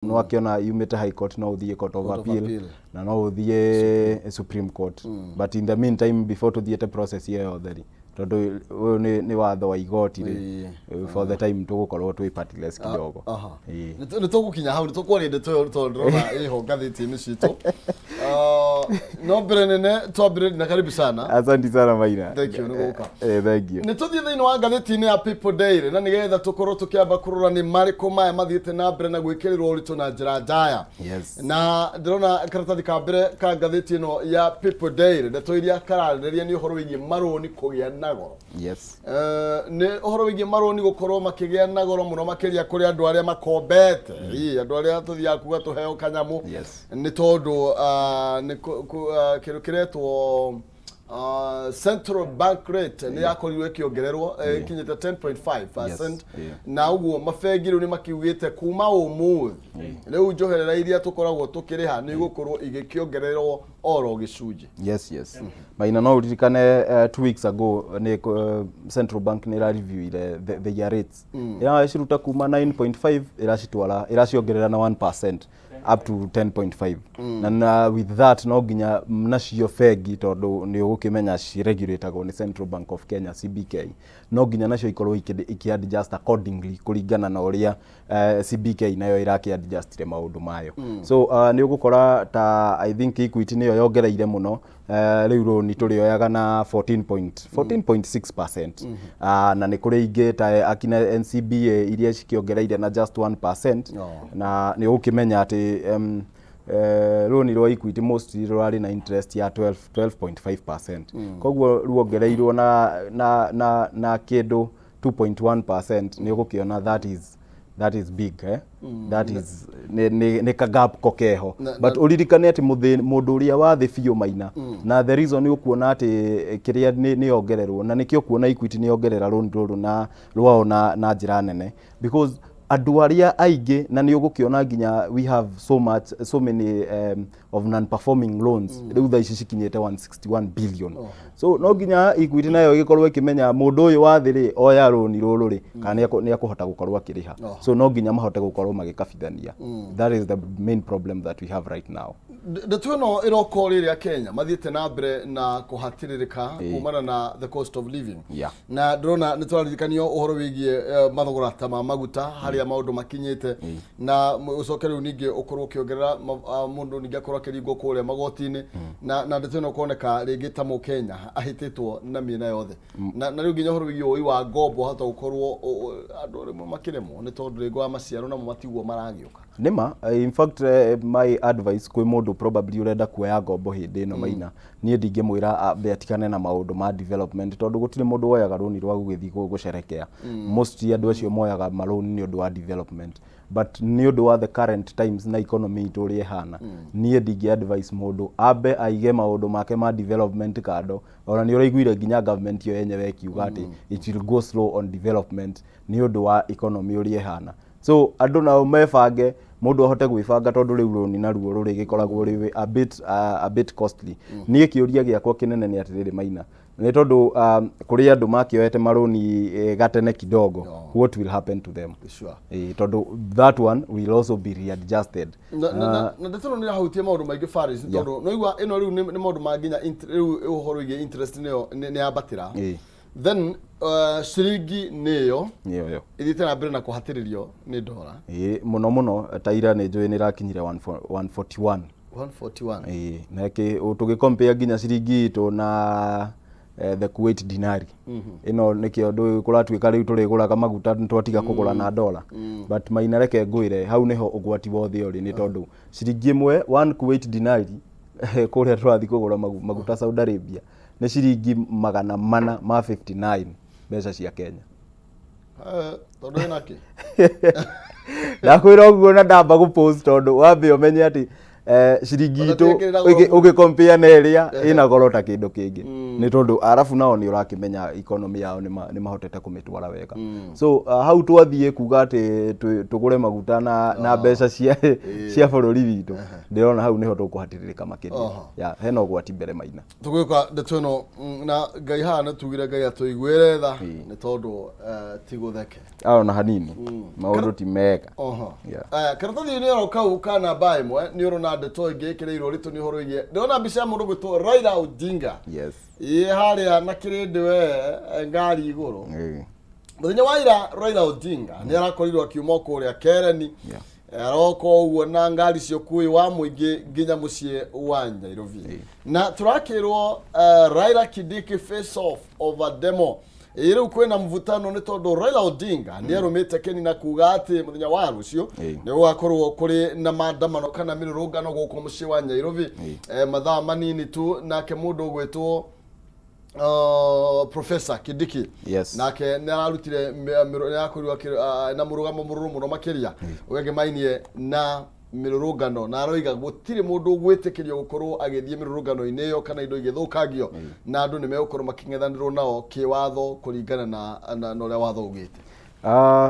Nĩ wakĩona yumĩte High Court, no ũthiĩ Court of Court of Appeal, Appeal. Na no ũthiĩ Supreme Court. But in the meantime, before tũthiĩte process ĩyo yothe rĩ, tondũ ũyũ nĩ watho wa igoti rĩ, for the time tũgũkorwo twĩ partiless kidogo. Ĩĩ. Nĩ tũgũkinya hau, nĩ tũkwaria ndeto ĩyo tondũ ndĩrona ĩho ngathĩti-inĩ citũ. Ah, no mbere nene twambĩrĩrie na karibu sana. Asante sana, Maina. Thank you nĩ gũka. Eh, thank you. Nĩ tũthiĩ thĩinĩ wa ngathĩti-inĩ ya People Daily na nĩgetha tũkorwo tũkĩamba kũrora nĩ marĩkũ maya mathiĩte na mbere na gwĩkĩrĩrwo ũritũ na njĩra njaya. Na ndĩrona karatathi ka mbere ka ngathĩti ĩno ya People Daily, ndeto iria kararĩrĩria nĩ ũhoro wĩgiĩ marũni kũgĩa na goro. Nĩ ũhoro wĩgiĩ marũni gũkorwo makĩgĩa na goro mũno makĩria kũrĩ andũ arĩa makombete. Ĩ, andũ arĩa tũthiaga kuga tũheo kanyamũ. Nĩ tondũ nĩ kĩndũ kĩretwo central bank rate nĩ yakorirwo ĩkĩongererwo, ĩkinyĩte 10.5%. Na ũguo mabengi rĩu nĩ makiugĩte kuma ũmũthĩ rĩu njoherera iria tũkoragwo tũkĩrĩha nĩ igũkorwo igĩkĩongererwo oro gĩcunjĩ. Yes, Maina, no ũririkane 2 weeks ago nĩ central bank nĩ ĩrareviewire their rates, ĩraciruta kuma 9.5, ĩracitwara, ĩraciongerera na 1% up to 10.5. Na with that no nginya nacio bengi, tondũ nĩ ũgũkĩmenya ciregulatagwo nĩ Central Bank of Kenya, CBK, no nginya nacio ikorwo ikĩ adjust accordingly kũringana na ũrĩa CBK nayo ĩrakĩ adjustire maũndũ mayo. So nĩ ũgũkora ta I think Equity nĩyo yongereire mũno. Rĩu rũni tũrĩoyaga na 14.6%. Na nĩ kũrĩ ingĩ ta akina NCBA iria cikĩongereire na just 1%. Na nĩ ũgũkĩmenya atĩ rũni rwa Equity mostly rũrarĩ na interest ya 12 12.5%. Koguo ruongereirwo na kĩndũ 2.1%. Nĩ ũgũkĩona that is big, eh? That is nĩ ka gap ko keho. But ũririkane atĩ mũndũ ũrĩa wa thĩ biũ, Maina, na the reason nĩ ũkuona atĩ kĩrĩa nĩ yongererwo na nĩkĩo kuona Equity nĩ yongerera rũni rũrũ na rwao na njĩra nene, because andũ arĩa aingĩ, na nĩ ũgũkĩona nginya we have so much, so many of non-performing loans. Rĩu thaa ici cikinyĩte 161 billion. So no nginya Equity nayo ĩgĩkorwo ĩkĩmenya mũndũ ũyũ wa thĩ rĩ, oya rũni rũrũ rĩ, kana nĩ akũhota gũkorwo akĩrĩha. So no nginya mahote gũkorwo magĩkabithania. That is the main problem that we have right now. Ndeto ĩno ĩroka o rĩrĩa Kenya mathiĩte na mbere na kũhatĩrĩrĩka kumana na the cost of living. Na ndĩrona nĩ tũraririkanio ũhoro wĩgiĩ mathogora ta ma maguta harĩa maũndũ makinyĩte, na ũcoke rĩu ningĩ ũkorwo ũkĩongerera mũndũ ningĩ akorwo akĩringwo kũrĩa magoti-inĩ, na ndeto ĩno kuoneka rĩngĩ ta mũkenya ahĩtĩtwo na mĩena yothe, na rĩu nginya ũhoro wĩgiĩ ũi wa ngombo hata gũkorwo andũ rĩmwe makĩremwo nĩ tondũ rĩngĩ wa maciaro namo matiguo maragĩũka. Nĩma, in fact, my advice kwĩ mũndũ probably ũrenda kuoya ngombo hĩndĩ ĩno, Maina, niĩ ndingĩmwĩra ambe atigane na maũndũ ma development, tondũ gũtirĩ mũndũ woyaga rũni rwa gũgĩthiĩ gũcerekea. Mostly andũ acio moyaga marũni nĩ ũndũ wa development, but nĩ ũndũ wa the current times na economy itũ ũrĩa ĩhana, niĩ ndingĩ advice mũndũ ambe aige maũndũ make ma development kando. Ona nĩ ũraiguire nginya government yo yenyewe ĩkiuga atĩ it will go slow on development nĩ ũndũ wa economy ũrĩa ĩhana. So andũ nao mebange, mũndũ ahote gwĩbanga, tondũ rĩu rũni naruo rũrĩgĩkoragwo rĩ a bit costly. Niĩ kĩũria gĩakwa kĩnene nĩ atĩrĩrĩ, Maina, nĩ tondũ kũrĩ andũ makĩoete marũni gatene kidogo, what will happen to them? Tondũ that one will also be readjusted. Na ndeto ĩno nĩ ĩrahutia maũndũ maingĩ, Faris, tondũ no igua ĩno rĩu nĩ maũndũ ma nginya rĩu ũhoro wĩgiĩ interest nĩyo nĩ yambatĩra. Then ciringi nĩyo nĩyo yo ĩthiĩte na mbere na kũhatĩrĩrio nĩ ndora. Ĩĩ, mũno mũno. Ta ira nĩ njũĩ nĩ ĩrakinyire 141. 141. Ĩĩ, na tũgĩ nginya ciringi itũ na the Kuwait dinari ĩno, nĩkĩo kũratuĩka rĩu tũrĩgũraga maguta nĩ twatiga kũgũra na dola. But Maina, reke ngwĩre, hau nĩho ũgwati wothe ũrĩ, nĩ tondũ ciringi ĩmwe, one Kuwait dinari, kũrĩa tũrathiĩ kũgũra maguta Saudi Arabia nĩ ciringi 459 mbeca cia Kenya. Tondũ ĩna kĩ? Ndakwĩra ũguo na ndamba gũpost, tondũ wambe ũmenye atĩ ciringi Ona itũ tirekĩrĩra goro mũno. Ũgĩcompare na ĩrĩa ĩna goro ta kĩndũ kĩngĩ, nĩ tondũ arabu nao nĩ ũrakĩmenya economy yao nĩ mahotete kũmĩtwara wega. So hau twathiĩ kuga atĩ tũgũre maguta na mbeca cia Cia bũrũri witũ, ndĩrona hau nĩho tũkũhatĩrĩrĩka makĩria. Ya, hena ũgwati mbere, Maina. Tũgwĩka ndeto ĩno na Ngai haha nĩ tugire Ngai atũiguĩre tha, nĩ tondũ ti gũtheke. Ona hanini, maũndũ ti mega. Yeah. Karatathi-inĩ oro kau ka namba 1 nĩ ũrona ndeto ĩngĩ ĩkĩrĩirwo ũritũ nĩ ũhoro wĩgiĩ, ndĩrona mbica ya mũndũ gwĩtwo Raila Odinga. Ĩ harĩa na kĩrĩndĩ we ngari igũrũ. Mũthenya wa ira Raila Odinga nĩ arakorirwo akiuma kũrĩa Kereni, aroka ũguo na ngari cia ũkuui wa mũingĩ nginya mũciĩ wa Nairobi, na tũrakĩrwo Raila Kindiki face off over demo. Ĩ rĩu kwĩna mvutano nĩ tondũ Raila Odinga nĩ arũmĩte keni na kuga atĩ mũthenya wa rũciũ nĩ gũgakorwo kũrĩ na maandamano kana mĩrũrũngano gũkũ mũciĩ wa Nairobi mathaa manini tu. Nake mũndũ ũgwĩtwo Professor Kindiki nake nĩ ararutire nĩ arakorirwo na mũrũgamo mũrũrũ mũno makĩria ũgegemainie na mĩrũrũngano, na aroiga gũtirĩ mũndũ ũgwĩtĩkĩrio gũkorwo agĩthiĩ mĩrũrũngano-inĩ ĩyo kana indo igĩthũkangio, na andũ nĩ megũkorwo makĩng'ethanĩrwo nao kĩwatho kũringana na ũrĩa watho ugĩte.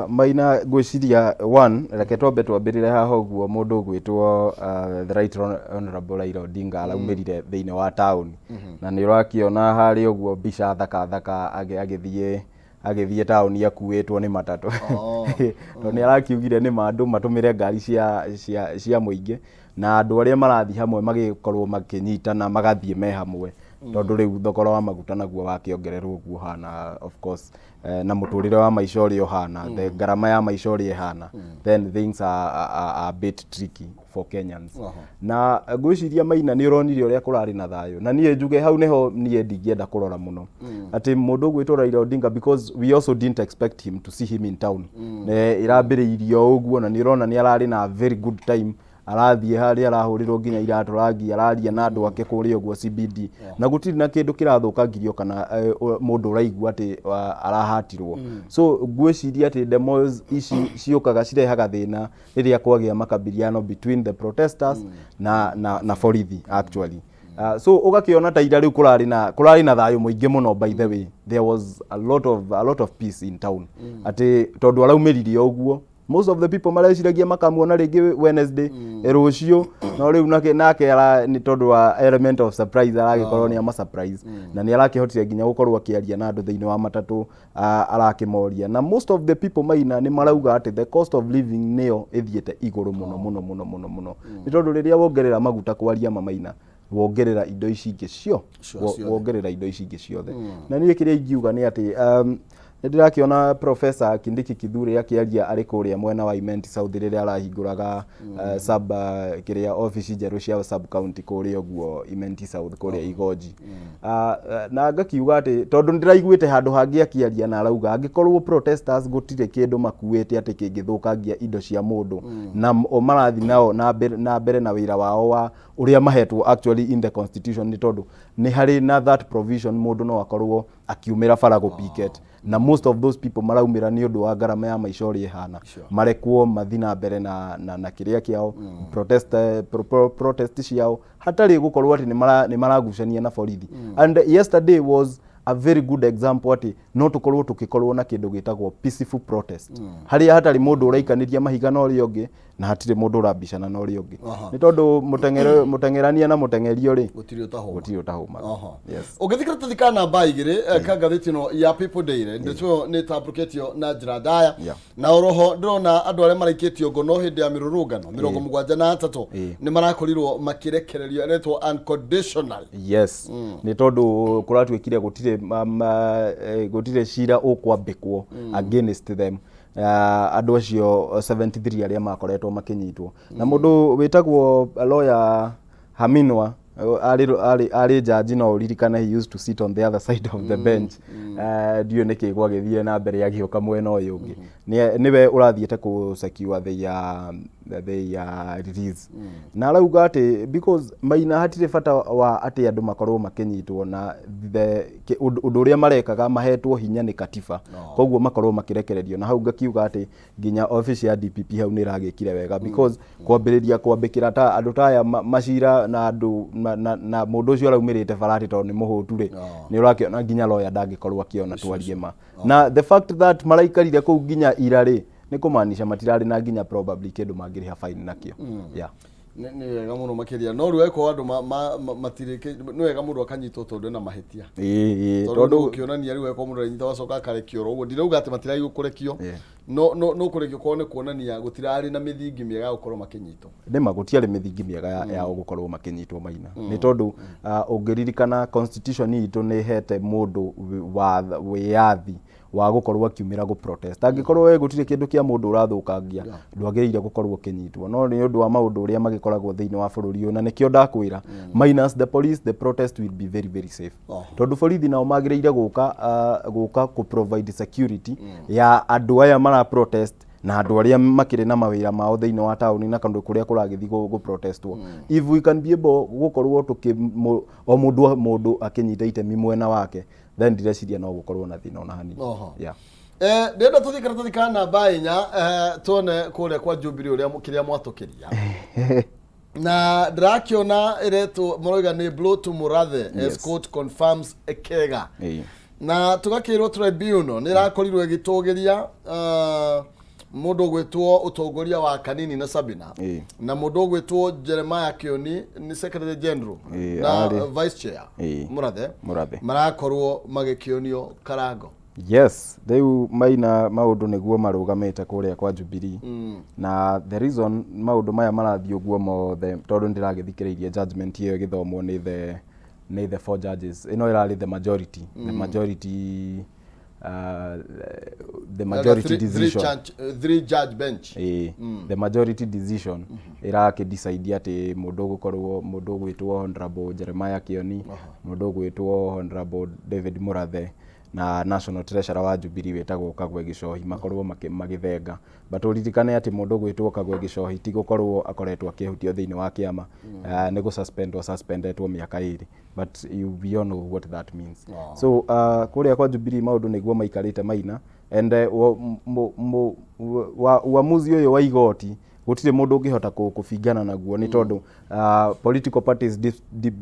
Maina, ngwĩciria one, reke twambe twambĩrĩre haha ũguo mũndũ ũgwĩtwo the Right Honorable Raila Odinga araumĩrire thĩinĩ wa taũni, na nĩ ũrakĩona harĩa ũguo mbica thaka thaka agĩthiĩ taũni akuĩtwo nĩ matatũ, tondũ nĩ arakiugire nĩ ma andũ matũmĩre ngari cia mũingĩ, na andũ arĩa marathiĩ hamwe magĩkorwo makĩnyitana magathiĩ me hamwe, tondũ rĩu thogora wa maguta naguo wakĩongererwo ũguo ũhana, of course na mũtũrĩre wa maica ũrĩa ũhana, the ngarama ya maica ũrĩa ĩhana, then things are a bit tricky for Kenyans. Na ngwĩciria, Maina, nĩ ũronire ũrĩa kũrarĩ na thayũ, na niĩ njuge hau nĩho niĩ ndingĩenda kũrora mũno atĩ mũndũ ũgwĩtwo Raila Odinga, because we also didn't expect him to see him in town. Ĩrambĩrĩirio ũguo na nĩ ũrona nĩ ararĩ na very good time, arathiĩ harĩa arahũrĩrwo nginya iratũ rangi, araria na andũ ake kũrĩa ũguo CBD, na gũtirĩ na kĩndũ kĩrathũkangirio kana mũndũ ũraigua atĩ arahatirwo. So ngwĩciria atĩ demos ici ciũkaga cirehaga thĩna rĩrĩa kwagĩa makabiliano between the protesters na borithi actually. So ũgakĩona ta ira rĩu kũrarĩ na thayũ mũingĩ mũno. By the way, there was a lot of peace in town, atĩ tondũ araumĩririe ũguo, most of the people mareciragia makamuona rĩngĩ Wednesday, rũciũ, no rĩu nake nĩ tondũ wa element of surprise aragĩkorwo nĩ ama surprise, na nĩ arakĩhotire nginya gũkorwo akĩaria na andũ thĩinĩ wa matatũ, arakĩmoria, na most of the people, Maina, nĩ marauga atĩ the cost of living nĩyo ĩthiĩte igũrũ mũno mũno mũno mũno mũno, nĩ tondũ rĩrĩa wongerera maguta, kwaria ma, Maina, wongerera indo ici ingĩ cio. Sure, ciothe. Wongerera indo ici ingĩ ciothe, na niĩ kĩrĩa ingiuga nĩ atĩ nĩ ndĩrakĩona Professor Kindiki Kithure akĩaria arĩ kũrĩa mwena wa Imenti South rĩrĩa arahingũraga sub kĩrĩa obici njerũ cia sub county kũrĩa ũguo Imenti South, kũrĩa Igonji. Na ngakiuga atĩ tondũ nĩndĩraiguĩte handũ hangĩ akĩaria na arauga angĩkorwo protesters gũtirĩ kĩndũ makuĩte atĩ kĩngĩthũkangia indo cia mũndũ, na o marathiĩ nao na mbere na wĩra wao wa ũrĩa mahetwo actually in the constitution, nĩ tondũ nĩ harĩ na that provision mũndũ no akorwo akiumĩra bara gũ picket, na most of those people maraumĩra nĩ ũndũ wa ngarama ya maica ũrĩa ĩhana, marekwo mathi na mbere na kĩrĩa kĩao protest ciao hatarĩ gũkorwo atĩ nĩ maragucania na borithi. And yesterday was a very good example atĩ no tũkorwo tũgĩkorwo na kĩndũ gĩtagwo peaceful protest, harĩa hatarĩ mũndũ ũraikanĩria mahiga na ũrĩa ũngĩ, na hatirĩ mũndũ ũrabicana na ũrĩa ũngĩ, nĩ tondũ mũteng'erania na mũteng'erio rĩ, gũtirĩ ũtahũma. Gũtirĩ ũtahũmaga. Yes. Ũngĩthiĩ karatathi ka namba 2 ka ngathĩti ĩno ya People Daily, ndeto ĩyo nĩ ĩtambũrũkĩtio na njĩra ndaya. Na oroho ndĩrona andũ arĩa maraikĩtio ngono hĩndĩ ya mĩrũrũngano 73 nĩ marakorirwo makĩrekererio, ĩretwo unconditional. Yes, nĩ tondũ kũratuĩkire gũtirĩ cira ũkwambĩkwo against them, andũ acio 73 arĩa makoretwo makĩnyitwo na mũndũ wĩtagwo lawyer Haminwa, arĩ jaji, no ũririkane he used to sit on the other side of the bench. Ndiũĩ nĩkĩ gwagĩthire na mbere agĩũka mwena ũyũ ũngĩ. Nĩwe ũrathiĩte kũ secure their release, na arauga atĩ because, Maina, hatirĩ bata wa atĩ andũ makorwo makĩnyitwo na ũndũ ũrĩa marekaga mahetwo hinya nĩ katiba, koguo makorwo makĩrekererio. Na hau ngakiuga atĩ nginya office ya DPP hau nĩ ĩragĩkire wega, because kwambĩrĩria kwambĩkĩra ta andũ ta aya macira na andũ na mũndũ ũcio araumĩrĩte bara atĩ tondũ nĩ mũhũtu rĩ, nĩ ũrakĩona nginya lawyer ndangĩkorwo akĩona twarie ma. Na the fact that maraikarire kũu nginya ira rĩ, Nĩ kũmaanisha matirarĩ na nginya probably kĩndũ mangĩrĩha fine nakĩo, yeah. Nĩ wega mũno makĩria, no rĩu angĩkorwo andũ matirĩ nĩ wega mũndũ akanyitwo tondũ ena mahĩtia. Ĩĩ, Tondũ tondũ ũkĩonania rĩu angĩkorwo mũndũ aranyita wacoka akarekio oro ũguo, ndirauga atĩ matiragĩrĩirwo kũrekio, no kũrekio kwao nĩ kuonania gũtirarĩ na mĩthingi mĩega ya gũkorwo makĩnyitwo. Nĩma gũtiarĩ mĩthingi mĩega yao gũkorwo makĩnyitwo, Maina, nĩ tondũ ũngĩririkana constitution itũ nĩ ĩhete mũndũ wĩyathi wa gũkorwo akiumĩra gũ protest. Angĩkorwo we gũtirĩ kĩndũ kĩa mũndũ ũrathũkangia, ndwagĩrĩire gũkorwo ũkĩnyitwo. No nĩ ũndũ wa maũndũ ũrĩa magĩkoragwo thĩinĩ wa bũrũri ũyũ, na nĩkĩo ndakwĩra, minus the police, the protest will be very very safe, tondũ borithi nao magĩrĩire gũka kũ provide security ya andũ aya mara protest na andũ arĩa makĩrĩ na mawĩra mao thĩinĩ wa taũni na kũndũ kũrĩa kũragĩthiĩ gũ protestwo. If we can be able gũkorwo tũkĩ o mũndũ akĩnyita itemi mwena wake, then ndireciria no gũkorwo na thĩna ona hanini. Yeah. Ndĩrenda tũthiĩ karatathi ka namba 4, tuone kũrĩa kwa Jubilee ũrĩa kĩrĩa mwatũkĩria, na ndĩrakĩona ĩretwo, maroiga nĩ blow to Murathe as court confirms Kega. Na tũgakĩrwo tribunal nĩ ĩrakorirwo ĩgĩtũgĩria mũndũ ũgwĩtwo ũtongoria wa Kanini na Sabina, na mũndũ ũgwĩtwo Jeremiah Kioni nĩ secretary general na vice chair Murathe. Murathe. Marakorwo magĩkĩonio karango. Yes, rĩu Maina, maũndũ nĩguo marũgamĩte kũrĩa kwa Jubilee, na the reason maũndũ maya marathiĩ ũguo mothe, tondũ nĩndĩragĩthikĩrĩirie judgment ĩyo ĩgĩthomwo nĩ the four judges. Ĩno ĩrarĩ the majority three decision. Three judge bench. Ĩĩ, the majority decision ĩrakĩ decide atĩ mũndũ ũgũkorwo, mũndũ ũgwĩtwo Honorable Jeremiah Kioni, mũndũ ũgwĩtwo Honorable David Murathe na National Treasurer wa Jubilee wĩtagwo Kagwe Gichohi makorwo magĩthenga. But ũririkane atĩ mũndũ ũgwĩtwo Kagwe Gichohi ti gũkorwo akoretwo akĩhutio thĩinĩ wa kĩama, nĩ gũsuspendwo suspendetwo mĩaka 2, but we all know what that means. So kũrĩa kwa Jubilee maũndũ nĩguo maikarĩte, Maina, and uamuzi ũyũ wa igoti gũtirĩ mũndũ ũngĩhota kũbingana naguo, nĩ tondũ Political Parties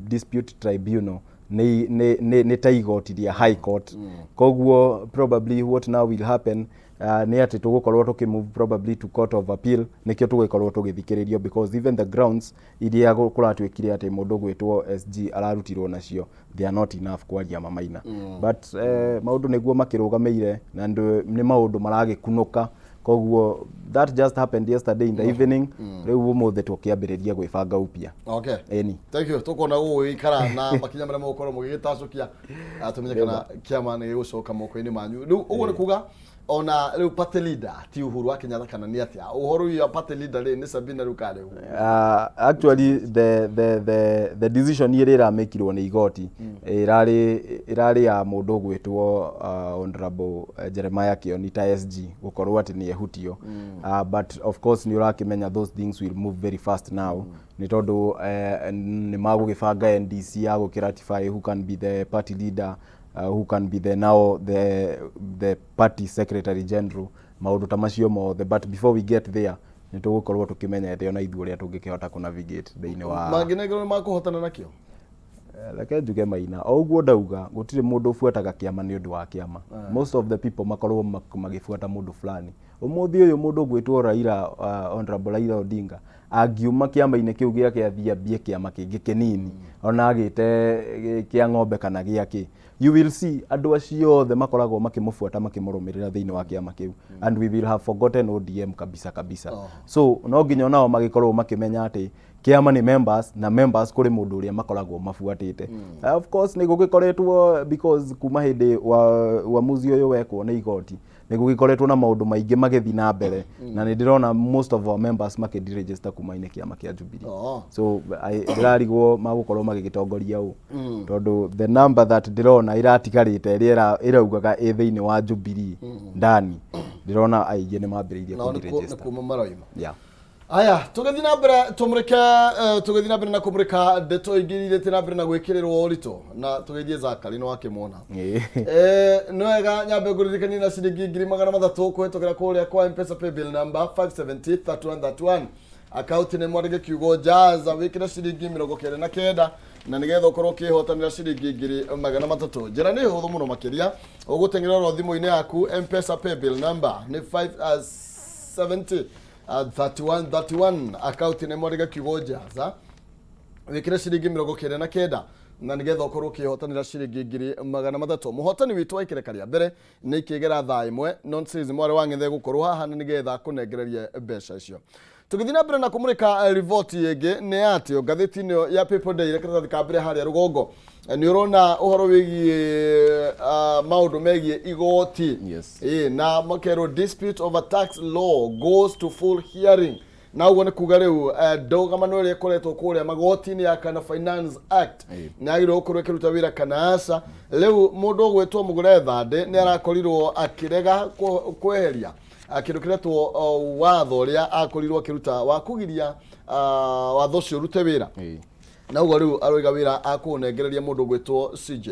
Dispute Tribunal nĩ ta igoti rĩa high court. Koguo probably what now will happen nĩ atĩ tũgũkorwo tũkĩmove probably to court of appeal, nĩkĩo tũgũkorwo tũgĩthikĩrĩrio, because even the grounds iria kũratuĩkire atĩ mũndũ ũgwĩtwo SG ararutirwo nacio, they are not enough kwaria ma, Maina. But maũndũ nĩguo makĩrũgamĩire na nĩ maũndũ maragĩkunũka. Koguo that just happened yesterday in the evening. Rĩu ũmũthĩ tũkĩambĩrĩria gwĩbanga upya. Ĩni. Thank you. Tukuona gũgũgĩikara na makinya marĩa mũgũkorwo mũgĩgĩtacũkia, tũmenye kana kĩama nĩ gĩgũcoka moko-inĩ manyu. Rĩu ũguo nĩ kuga ona rĩu party leader ti Uhuru wa Kenyatta, kana nĩ atĩa ũhoro ũyũ wa party leader rĩ, nĩ Sabina rĩu kana nĩ Uhuru? Actually the decision ĩrĩa ĩramĩkirwo nĩ igoti ĩrarĩ ya mũndũ ũgwĩtwo Honorable Jeremiah Kioni ta SG gũkorwo atĩ nĩ ehutio. But of course nĩ ũrakĩmenya those things will move very fast now, nĩ tondũ nĩ magũgĩbanga NDC ya gũkĩratify who can be the party leader, who can be the now the party secretary general, maũndũ ta macio mothe. But before we get there, nĩ tũgũkorwo tũkĩmenyete ona ithuĩ ũrĩa tũngĩkĩhota kũ navigate thĩinĩ wa Mangĩnengerwo nĩ makũhotana nakĩo? Reke njuge, Maina, o ũguo ndauga, gũtirĩ mũndũ ũbuataga kĩama nĩ ũndũ wa kĩama. Most of the people makorwo magĩbuata mũndũ fulani. Ũmũthĩ ũyũ mũndũ ũgwĩtwo Raila, Honorable Raila Odinga, angiuma kĩama-inĩ kĩu gĩake athiĩ ambie kĩama kĩngĩ kĩnini, ona agĩte kĩa ng'ombe kana gĩa kĩ, you will see andũ acio othe makoragwo makĩmũbuata, makĩmũrũmĩrĩra thĩinĩ wa kĩama kĩu, and we will have forgotten ODM kabisa kabisa. So no nginya onao magĩkorwo makĩmenya atĩ kĩama nĩ members, na members kũrĩ mũndũ ũrĩa makoragwo mabuatĩte. Of course nĩ gũgĩkoretwo, because kuma hĩndĩ wa uamuzi ũyũ wekwo nĩ igoti, nĩ gũgĩkoretwo na maũndũ maingĩ magĩthiĩ na mbere, na nĩ ndĩrona most of our members makĩderegister kuma-inĩ kĩama kĩa Jubilee. So ndĩrarigwo magũkorwo magĩgĩtongoria ũ, tondũ the number that ndĩrona ĩratigarĩte ĩrĩa ĩraugaga ĩ thĩinĩ wa Jubilee ndani, ndĩrona aingĩ nĩ mambĩrĩirie Nao nĩ kũderegister. Kuma maroima. Yeah. Aya, tũgĩthiĩ na mbere tũmũrĩke, tũgĩthiĩ na mbere na kũmũrĩka ndeto ingĩ iria na mbere na gwĩkĩrĩrwo ũritũ, na tũgeithie Zakari nĩ wakĩmuona. Nĩ wega nyambe ngũririkanie na ciringi 300,000 kũhĩtũkĩra kũrĩa kwa Mpesa paybill number 570 3131, akaunti nĩ mwandĩke kiugo jaza, wĩkĩre ciringi 99, na nĩgetha ũkorwo ũkĩhotanĩra ciringi 300,000. Njĩra nĩ hũthũ mũno makĩria, ũgũteng'era oro thimũ-inĩ yaku. Mpesa paybill number nĩ 5 70 31 31 akaunti nĩ mwandĩke kiugo Jaza, wĩkĩre ciringi 99 na nĩgetha ũkorwo ũkĩhotanĩra ciringi 300,000. Mũhotani witũ wa ikereka rĩa mbere nĩ ikĩgera thaa 1 nonsense mwarĩ wa ng'ethe gũkorwo haha na nĩgetha akũnengererie mbeca icio. Tũgĩthiĩ na mbere na kũmũrĩka riboti ĩngĩ nĩ atĩ ngathĩti-inĩ ĩyo ya People Daily, karatathi ka mbere harĩa rũgongo, nĩ ũrona ũhoro wĩgiĩ maũndũ megiĩ igoti. Ĩĩ, na makerwo dispute over tax law goes to full hearing, na ũguo nĩ kuga rĩu ndũgamano ĩrĩa ĩkoretwo kũrĩa magoti-inĩ ya kana Finance Act nĩ yagĩrĩirwo gũkorwo ĩkĩruta wĩra kana aca. Rĩu mũndũ ũgwĩtwo Mũgũre Thandĩ nĩ arakorirwo akĩrega kweheria kĩndũ kĩretwo watho ũrĩa akorirwo akĩruta wa kũgiria watho ũcio ũrute wĩra, na ũguo rĩu aroiga wĩra akũũnengereria mũndũ ũgwĩtwo CJ.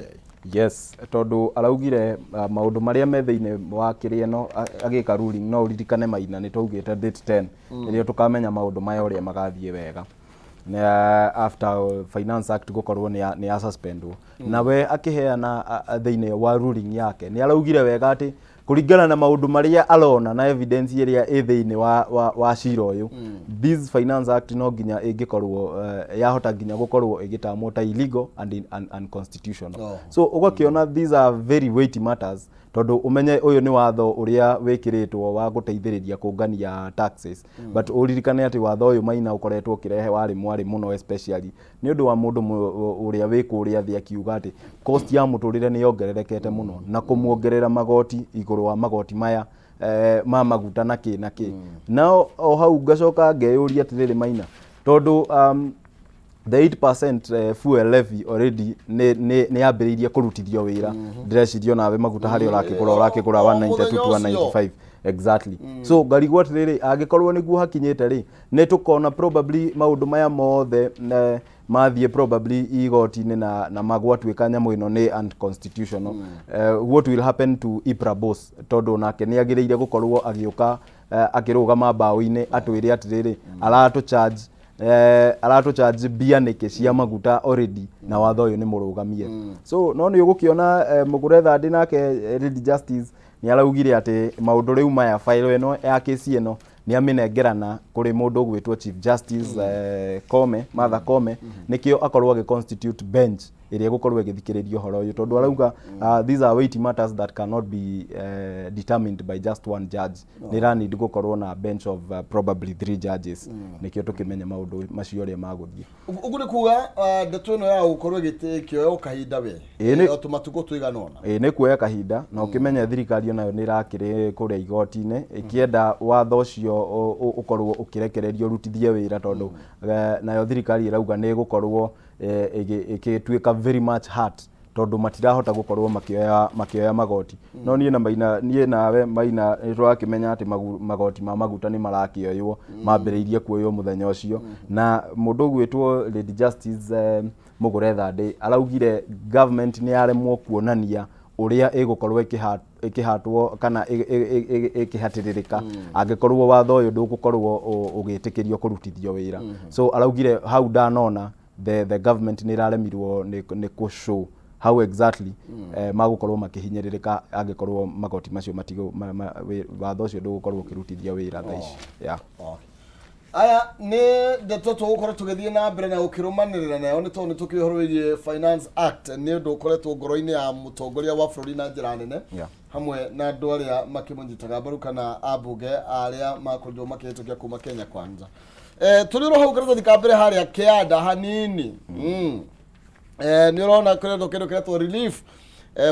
Yes, tondũ araugire maũndũ marĩa me thĩinĩ wa kĩrĩa ĩno agĩka ruling. No ũririkane Maina, nĩ twaugĩte date 10 nĩrĩo tũkamenya maũndũ maya ũrĩa magathiĩ wega na after Finance Act gũkorwo nĩ ya suspendwo. Nawe akĩheana thĩinĩ wa ruling yake nĩ araugire wega atĩ kũringana na maũndũ marĩa arona na evidence ĩrĩa ĩ thĩinĩ wa cira ũyũ, this Finance Act no nginya ĩngĩkorwo yahota nginya gũkorwo ĩgĩtamwo ta illegal and unconstitutional. So ũgakĩona these are very weighty matters, tondũ ũmenye ũyũ nĩ watho ũrĩa wĩkĩrĩtwo wa gũteithĩrĩria kũngania taxes, but ũririkane atĩ watho ũyũ, Maina, ũkoretwo ũkĩrehe warĩ mwarĩ mũno, especially nĩ ũndũ wa mũndũ ũrĩa wĩ kũrĩa thĩ akiuga atĩ cost ya mũtũrĩre nĩ yongererekete mũno na kũmuongerera magoti igũrũ wa magoti maya ma maguta na kĩ na kĩ. Nao o hau ngacoka ngeyũria atĩrĩrĩ, Maina, tondũ the 8% fuel levy already nĩ yambĩrĩirie kũrutithio wĩra. Ndĩreciria onawe maguta harĩa ũrakĩgũra O 192 mũthenya to ũcio. 195 exactly. So ngarigwo atĩrĩrĩ, angĩkorwo nĩguo hakinyĩte rĩ, nĩ tũkona probably maũndũ maya mothe mathiĩ probably igoti-inĩ na magwatuĩka nyamũ ĩno nĩ unconstitutional. What will happen to EPRA boss? Tondũ nake nĩ agĩrĩire gũkorwo agĩũka akĩrũgama mbaũ-inĩ atwĩre atĩrĩrĩ, aratũ charge mbia nĩkĩ cia maguta already na watho ũyũ nĩ mũrũgamie? So no nĩ ũgũkĩona Mũgũre Thandĩ nake Lady Justice nĩ araugire atĩ maũndũ rĩu maya, file ĩno ya kesi ĩno nĩ amĩnengerana kũrĩ mũndũ ũgwĩtwo Chief Justice Kome, Martha Kome, nĩkĩo akorwo agĩ constitute bench ĩrĩa ĩgũkorwo ĩgĩthikĩrĩria ũhoro ũyũ, tondũ arauga these are weighty matters that cannot be determined by just one judge. Nĩ ĩra need gũkorwo na bench of probably three judges nĩkĩo tũkĩmenye maũndũ macio ũrĩa magũthiĩ. Ũguo nĩ kuga ndeto ĩno ya gũkorwo ĩkĩoya kahinda we Ĩĩ, o tũmatukũ tũigana ũna. Ĩĩ, nĩ kuoya kahinda na ũkĩmenye thirikari onayo nĩ ĩrakĩrĩ kũrĩa igoti-inĩ ĩkĩenda watho ũcio ũkorwo ũkĩrekererio ũrutithie wĩra, tondũ nayo thirikari ĩrauga nĩ ĩgũkorwo ĩgĩtuĩka very much hurt tondũ matirahota gũkorwo makĩoya magoti. No niĩ na Maina, niĩ nawe Maina, nĩ tũrakĩmenya atĩ magoti ma maguta nĩ marakĩoywo, mambĩrĩirie kuoywo mũthenya ũcio, na mũndũ ũgwĩtwo Lady Justice Mũgũre Thandĩ araugire government nĩ yaremwo kuonania ũrĩa ĩgũkorwo ĩkĩhatwo kana ĩkĩhatĩrĩrĩka angĩkorwo watho ũyũ ndũgũkorwo ũgĩtĩkĩrio kũrutithio wĩra. So araugire hau ndanona the government nĩ ĩraremirwo nĩ kũ show how exactly magũkorwo makĩhinyĩrĩrĩka angĩkorwo magoti macio matigũ watho ũcio ndũgũkorwo ũkĩrutithia wĩra thaa ici, yeah. Okay. Aya nĩ ndeto tũgũkorwo tũgĩthiĩ na mbere na gũkĩrũmanĩrĩra nayo, nĩ tondũ nĩ tũkĩũĩ ũhoro wĩgiĩ Finance Act nĩ ũndũ ũkoretwo ngoro-inĩ ya mũtongoria wa bũrũri na njĩra nene, hamwe na andũ arĩa makĩmũnyitaga mbaru kana ambunge arĩa makorirwo makĩhĩtũkia kuma Kenya Kwanza. Tũrĩ oro hau karatathi ka mbere harĩa kĩanda hanini, nĩ ũrona kũretwo kĩndũ kĩretwo relief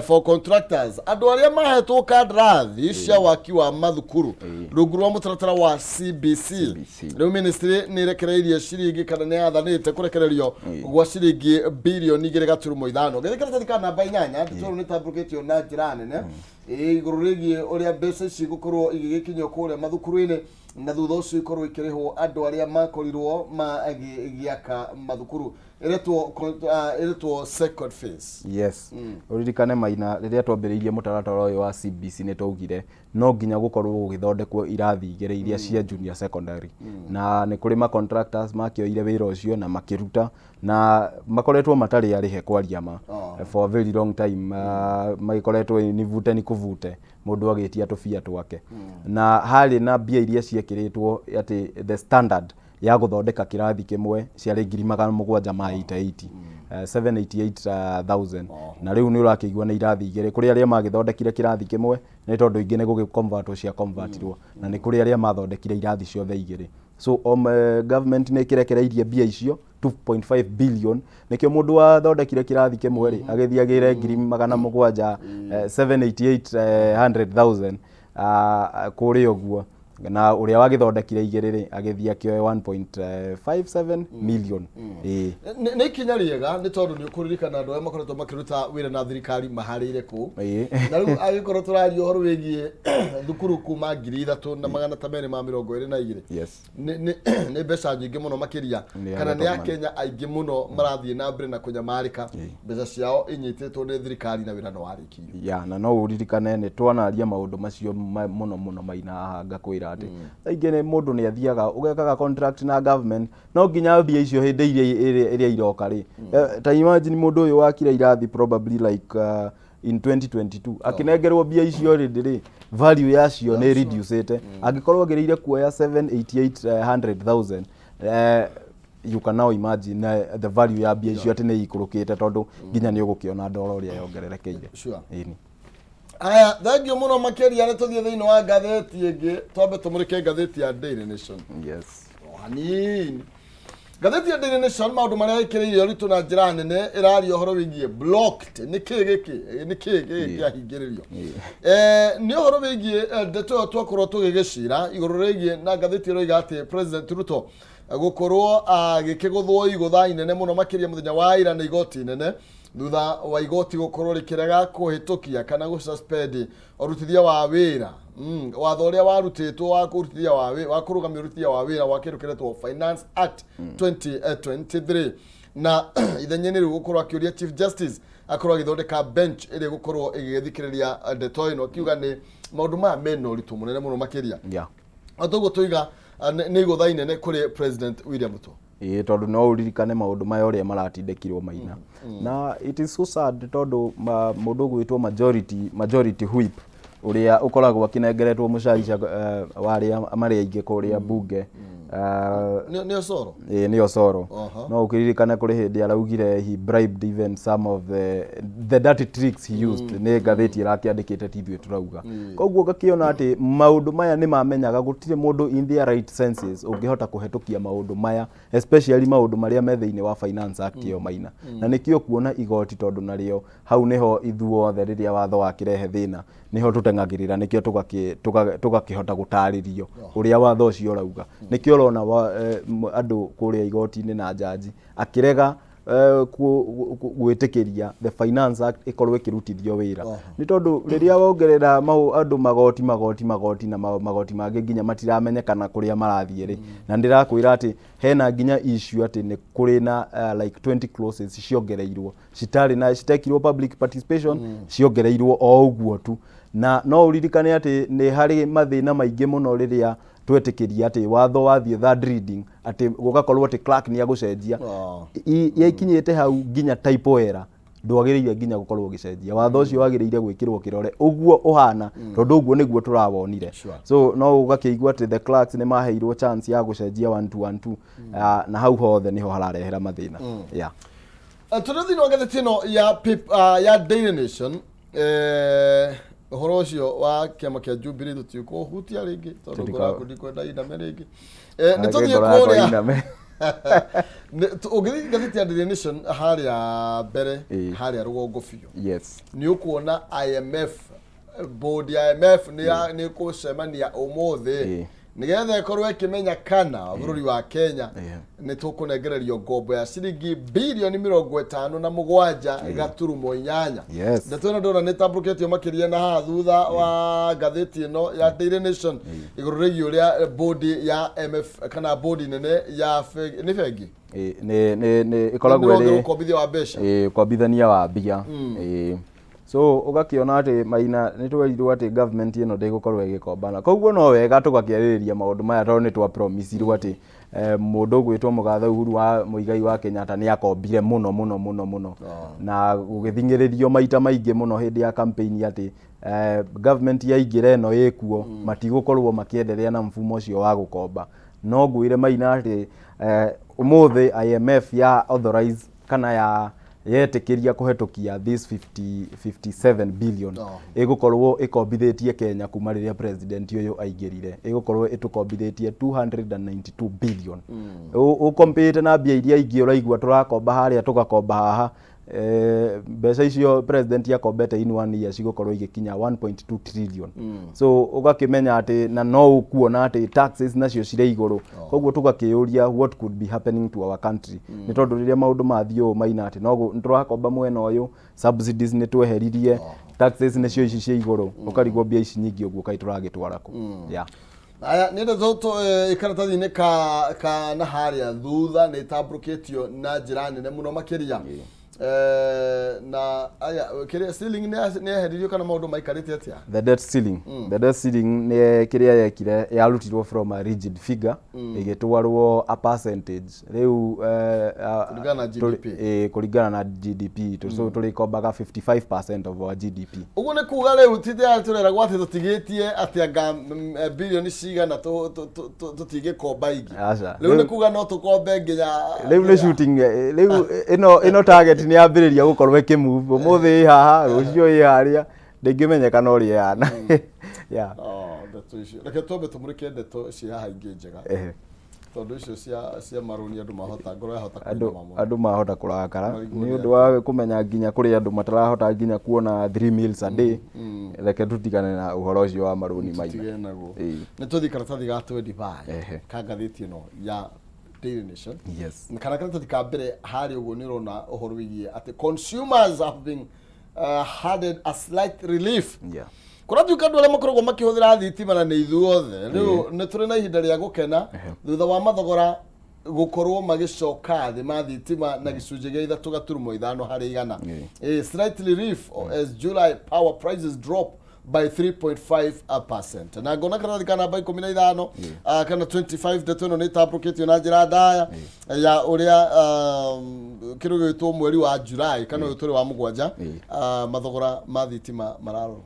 for contractors, andũ arĩa mahetwo kandarathi cia waki wa mathukuru rungu rwa mũtaratara wa CBC. CBC. Rĩu ministry nĩ ĩrekereirie ciringi kana nĩ yathanĩte kũrekererio gwa ciringi 2.5 bilioni. Gĩthĩ karatathi ka namba 8, ndeto rĩu nĩ tambũrũkĩtio na njĩra nene igũrũ rĩgiĩ ũrĩa mbeca ici igũkorwo igĩgĩkinyio kũrĩa mathukuru-inĩ na thutha ũcio ikorwo ikĩrĩhwo andũ arĩa makorirwo magĩaka mathukuru. Ĩretwo second phase. Yes, ũririkane Maina, rĩrĩa twambĩrĩirie mũtaratara ũyũ wa CBC nĩ twaugire no nginya gũkorwo gũgĩthondekwo irathi 2 iria cia junior secondary, na nĩ kũrĩ ma contractors makĩoire wĩra ũcio na makĩruta na makoretwo matarĩ arĩhe, kwaria ma, for a very long time, magĩkoretwo nĩ vute ni kuvute. Mũndũ agĩtia tũbia twake na harĩ na mbia iria ciekĩrĩtwo atĩ the standard ya gũthondeka kĩrathi kĩmwe ciarĩ 788,000, 788,000. Na rĩu nĩ ũrakĩigua nĩ irathi igĩrĩ kũrĩ arĩa magĩthondekire kĩrathi kĩmwe, nĩ tondũ ingĩ nĩ gũgĩconvertwo cia convertirwo, na nĩ kũrĩ arĩa mathondekire irathi ciothe igĩrĩ. So government nĩ ĩkĩrekereirie mbia icio 2.5 billion. Nĩkĩo mũndũ wathondekire kĩrathi kĩmwe rĩ, agĩthiĩ agĩre 700, 788,000 kũrĩa ũguo, na ũrĩa wagĩthondekire igĩrĩ rĩ, agĩthiĩ akĩoe 1.57 million, ĩĩ. Nĩ ikinya rĩega, nĩ tondũ nĩ ũkũririkana andũ arĩa makoretwo makĩruta wĩra na thirikari maharĩire kũ. Na rĩu angĩkorwo tũraria ũhoro wĩgiĩ thukuru kuma 3222, nĩ mbeca nyingĩ mũno makĩria. Nĩ kana a nĩ lot of money. Akenya aingĩ mũno marathiĩ na mbere na kũnyamarĩka, mbeca ciao inyitĩtwo nĩ thirikari na wĩra no warĩkirio. Ya, na no ũririkane nĩ twanaria maũndũ macio mũno mũno maina haha, ngakwĩra atĩ thaa ingĩ nĩ mũndũ nĩ athiaga ũgekaga contract na government, no nginya mbia icio hĩndĩ ĩrĩa iroka rĩ. Ta imagine mũndũ ũyũ wakire irathi probably like in 2022, akĩnengerwo mbia icio rĩndĩ rĩ, value yacio nĩ reducĩte. Angĩkorwo agĩrĩire kuoya 788,000, you can now imagine the value ya mbia icio atĩ nĩ ikũrũkĩte, tondũ nginya nĩ ũgũkĩona ndora ũrĩa yongererekeire. Ĩni. Aya, thengio mũno makĩria. Nĩ tũthiĩ thĩinĩ wa ngathĩti ĩngĩ, twambe tũmũrĩke ngathĩti ya Daily Nation. O hanini, ngathĩti ya Daily Nation, maũndũ marĩa ĩkĩrĩire ũritũ na njĩra nene, ĩraria ũhoro wĩgiĩ blocked. Nĩ kĩĩ gĩkĩ? Nĩ kĩĩ gĩkĩ kĩahingĩrĩrio? Nĩ ũhoro wĩgiĩ ndeto ĩyo twakorwo tũgĩgĩcira igũrũ rĩgiĩ, na ngathĩti ĩroiga atĩ President Ruto gũkorwo agĩkĩgũthwo igũtha inene mũno makĩria mũthenya wa ira nĩ igoti inene, thutha wa igoti gũkorwo rĩkĩrega kũhĩtũkia kana gũsuspend ũrutithia wa wĩra watho ũrĩa warutĩtwo wa kũrutithia wa wa kũrũgamia ũrutithia wa wĩra wa kĩndũ kĩretwo Finance Act 2023. Na ithenya-inĩ rĩu gũkorwo akĩũria Chief Justice akorwo agĩthondeka bench ĩrĩa ĩgũkorwo ĩgĩthikĩrĩria ndeto ĩno, akiuga nĩ maũndũ maya mena ũritũ mũnene mũno makĩria. O toguo tũiga, nĩ igũtha inene kũrĩ President William Ruto. Ĩĩ, tondũ no ũririkane maũndũ maya ũrĩa maratindĩkirwo maina, na it is so sad tondũ mũndũ ũgwĩtwo majority whip ũrĩa ũkoragwo akĩnengeretwo mũcaica wa arĩa marĩ aingĩ kũrĩa bunge, Nĩ Osoro. Ĩĩ, nĩ Osoro. No ũkĩririkane kũrĩ hĩndĩ araugire he bribed even some of the dirty tricks he used. Nĩ ngathĩti ĩrakĩandĩkĩte, ti ithuĩ tũrauga. Koguo ũgakĩona atĩ maũndũ maya nĩ mamenyaga gũtirĩ mũndũ in their right senses ũngĩhota kũhetũkia maũndũ maya, especially maũndũ marĩa me thĩinĩ wa Finance Act ĩyo maina. Na nĩkĩo kuona igoti, tondũ narĩo hau nĩho ithuothe rĩrĩa watho wakĩrehe thĩna nĩho tũteng'agĩrĩra, nĩkĩo tũgakĩhota gũtarĩrio ũrĩa watho ũcio ũrauga. Nĩkĩo ũrona andũ kũrĩa igoti-inĩ na njanji akĩrega gwĩtĩkĩria the Finance Act ĩkorwo ĩkĩrutithio wĩra, nĩ tondũ rĩrĩa wongerera andũ magoti, magoti, magoti na magoti mangĩ nginya matiramenyekana kũrĩa marathiĩ rĩ. Na ndĩrakwĩra atĩ hena nginya issue atĩ nĩ kũrĩ na like 20 clauses ciongereirwo citarĩ na citekirwo public participation, ciongereirwo o ũguo tu. Na no ũririkane atĩ nĩ harĩ mathĩna maingĩ mũno rĩrĩa twetĩkĩria atĩ watho wathiĩ third reading, atĩ gũgakorwo atĩ clerk nĩ agũcenjia. Yakinyĩte hau nginya typo error ndwagĩrĩire nginya gũkorwo ũgĩcenjia watho ũcio, wagĩrĩire gwĩkĩrwo kĩrore ũguo ũhana, tondũ ũguo nĩguo tũrawonire. So no ũgakĩigua atĩ the clerks nĩ maheirwo chance ya gũcenjia 1212. Na hau hothe nĩho hararehera mathĩna, yeah. Tũrĩ thĩinĩ wa ngathĩti ĩno ya Daily Nation, ũhoro ũcio wa kĩama kĩa Jubilee tũtiũkũhutia rĩngĩ tondũ ngoro yaku ndikwenda iname rĩngĩ. Nĩ tũthiĩ Ngoro yakwa kũrĩa iname. Ũngĩthiĩ ngathĩti ya Daily Nation harĩa mbere, harĩa rũgongo biũ, nĩ ũkuona IMF, board ya IMF nĩ ĩkũcemania ũmũthĩ nĩgetha ĩkorwo ĩkĩmenya kana bũrũri wa Kenya nĩ tũkũnengererio ngombo ya ciringi 57.8 billion. Ndeto ĩno ndona nĩ ĩtambũrũkĩtio makĩria na haha thutha wa ngathĩti ĩno ya Daily Nation, igũrũ rĩgiĩ ũrĩa board ya MF kana board nene ya nĩ bengi. Ĩĩ, nĩ ĩkoragwo nĩ ĩrĩ ũkombithia wa mbeca. Ĩĩ, ũkombithania wa mbia, ĩĩ. So ũgakĩona atĩ maina nĩ twerirwo atĩ government ĩno ndĩgũkorwo ĩgĩkombana, koguo no wega tũgakĩarĩrĩria maũndũ maya, tondũ nĩ twa promisirwo atĩ Mũndũ ũgwĩtwo mũgathe Uhuru wa Muigai wa Kenyatta nĩ akombire mũno mũno mũno mũno na gũgĩthing'ĩrĩrio maita maingĩ mũno hĩndĩ ya campaign atĩ government yaingĩra ĩno ĩkuo matigũkorwo makĩenderea na mfumo ũcio wa gũkomba. No ngwĩre Maina atĩ ũmũthĩ IMF ya authorize kana ya yetĩkĩria kũhetũkia this 50, 57 billion ĩgũkorwo ĩkombithĩtie Kenya kuma rĩrĩa president ũyũ aingĩrire, ĩgũkorwo ĩtũkombithĩtie 292 billion. Ũkompĩte na mbia iria ingĩ ũraigua tũrakomba harĩa tũgakomba haha, mbeca icio president akombete in one year cigũkorwo igĩkinya 1.2 trillion. So ũgakĩmenya atĩ na no ũkuona atĩ taxes nacio cirĩ igũrũ, koguo tũgakĩyũria what could be happening to our country, nĩ tondũ rĩrĩa maũndũ mathiĩ ũũ, Maina, atĩ no nĩ tũrakomba mwena ũyũ, subsidies nĩ tweheririe, taxes nĩcio ici cia igũrũ, ũkarigwo mbia ici nyingĩ ũguo kaĩ tũragĩtwara kũ? Yeah. Aya nĩ ndeto karatathi-inĩ ka na harĩa thutha nĩ ĩtambũrũkĩtio na njĩra nene mũno makĩria. Na aya kĩrĩa ceiling nĩ yeheririo kana maũndũ maikarĩte atĩa? The debt ceiling nĩ kĩrĩa yekire, yarutirwo from a rigid figure ĩgĩtwarwo a percentage rĩu Kũringana na GDP. Kũringana na GDP. So tũrĩkombaga 55% of our GDP. Ũguo nĩ kuga rĩu ti tũreragwo atĩ tũtigĩtie atĩ anga bilioni cigana tũtigĩkomba ingĩ? Aca. Rĩu nĩ kuga no tũkombe nginya Rĩu nĩ shooting, rĩu ĩno target nĩ yambĩrĩria gũkorwo ĩkĩmove, ũmũthĩ ĩ haha, rũciũ ĩ harĩa, ndĩngĩmenyeka no ũrĩa ĩhana, yeah. Oh, ndeto icio, reke twambe tũmũrĩke ndeto ci haha ingĩ njega, tondũ icio cia marũni andũ mahota ngoro yahota andũ kũinama mũno. Andũ mahota kũrakara. Marigwo nĩ nĩ ũndũ wa kũmenya nginya kũrĩ andũ matarahota nginya kuona three meals a day. Reke tũtigane na ũhoro ũcio wa marũni, Maina. Tũtige naguo. Ĩĩ. Nĩ tũthiĩ karatathi ga 25 ka ngathĩti ĩno ya Daily Nation. Kana karatathi ka mbere harĩa ũguo nĩ ũrona ũhoro wĩgiĩ atĩ consumers have been handed a slight relief. Kũratuĩka andũ arĩa makoragwo makĩhũthĩra thitima, na nĩ ithuothe, rĩu nĩ tũrĩ na ihinda rĩa gũkena thutha wa mathogora gũkorwo magĩcoka thĩ ma thitima na gĩcunjĩ gĩa 3.5%. Slight relief as July power prices drop by 3.5%. Na ngona karatathi ka namba 15, kana 25, ndeto ĩno nĩ ĩtambũrũkĩtio na njĩra ndaya ya ũrĩa kĩndũ gĩgwĩtwo mweri wa July kana ũyũ tũrĩ wa mũgwanja, mathogora ma thitima mararorwo.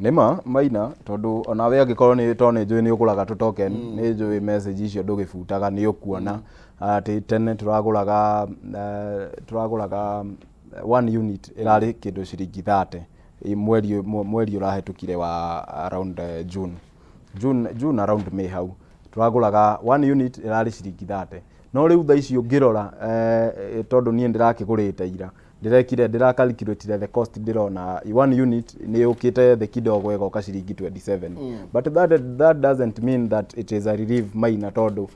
Nĩma, Maina, tondũ onawe angĩkorwo nĩ tondũ nĩ njũĩ nĩ ũgũraga tũ token, nĩ njũĩ message icio ndũgĩbutaga, nĩ ũkuona atĩ tene tũragũraga one unit ĩrarĩ kĩndũ ciringi 30 mweri ũrahĩtũkire wa around June around May hau, tũragũraga one unit ĩrarĩ ciringi 30, no rĩu thaa ici ũngĩrora, tondũ niĩ ndĩrakĩgũrĩte ira, ndĩrekire ndĩra the cost, ndĩrona one unit nĩ yũkĩte thĩ kidogo ĩgoka ciringi 27, but that doesn't mean that it is a relief, Maina, tondũ